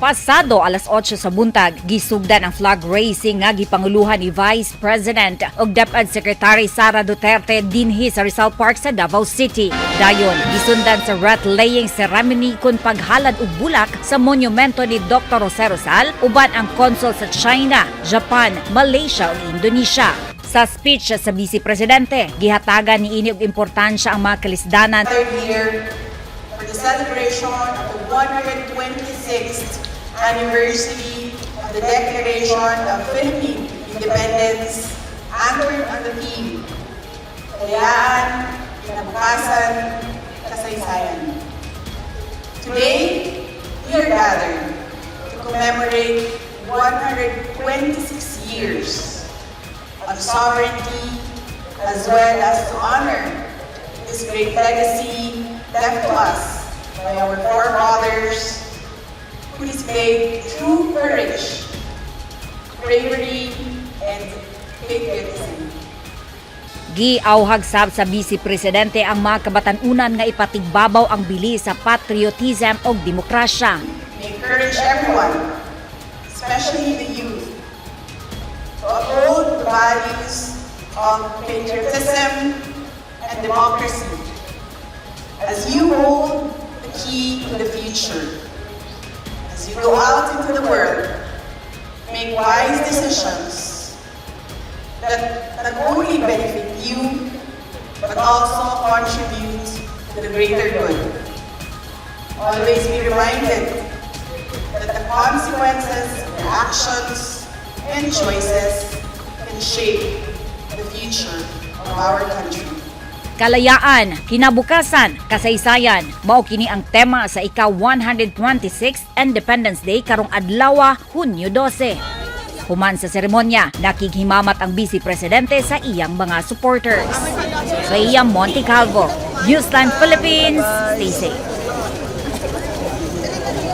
Pasado alas 8 sa buntag, gisugdan ang flag raising nga gipanguluhan ni Vice President ug DepEd Secretary Sara Duterte dinhi sa Rizal Park sa Davao City. Dayon, gisundan sa wreath laying ceremony kun paghalad og bulak sa monumento ni Dr. Jose Rizal uban ang konsul sa China, Japan, Malaysia ug Indonesia. Sa speech sa Vice Presidente, gihatagan niini og importansya ang mga kalisdanan Gathered here for the celebration of the 126th anniversary of the Declaration of Philippine Independence, anchored on the theme, Kalayaan, Kinabukasan, Kasaysayan. Today, we are gathered to commemorate 126 years of sovereignty, as well as to honor this great legacy left to us by our forefathers who displayed true courage, bravery, and patriotism. Giawhag sab sa Vice Presidente ang mga kabatan-unan nga ipatigbabaw ang bili sa patriotism ug demokrasya. We encourage everyone, especially the youth, to uphold the values of patriotism and democracy as you hold the key to the future. As you go out into the world, make wise decisions that not only benefit you, but also contribute to the greater good. Always be reminded that the consequences of your actions and choices can shape the future of our country. Kalayaan, kinabukasan, kasaysayan. Mao kini ang tema sa ika-126 Independence Day karong adlaw, Hunyo 12. Human sa seremonya, nakighimamat ang Vice Presidente sa iyang mga supporters. Rhea Montecalvo, Newsline Philippines, stay safe.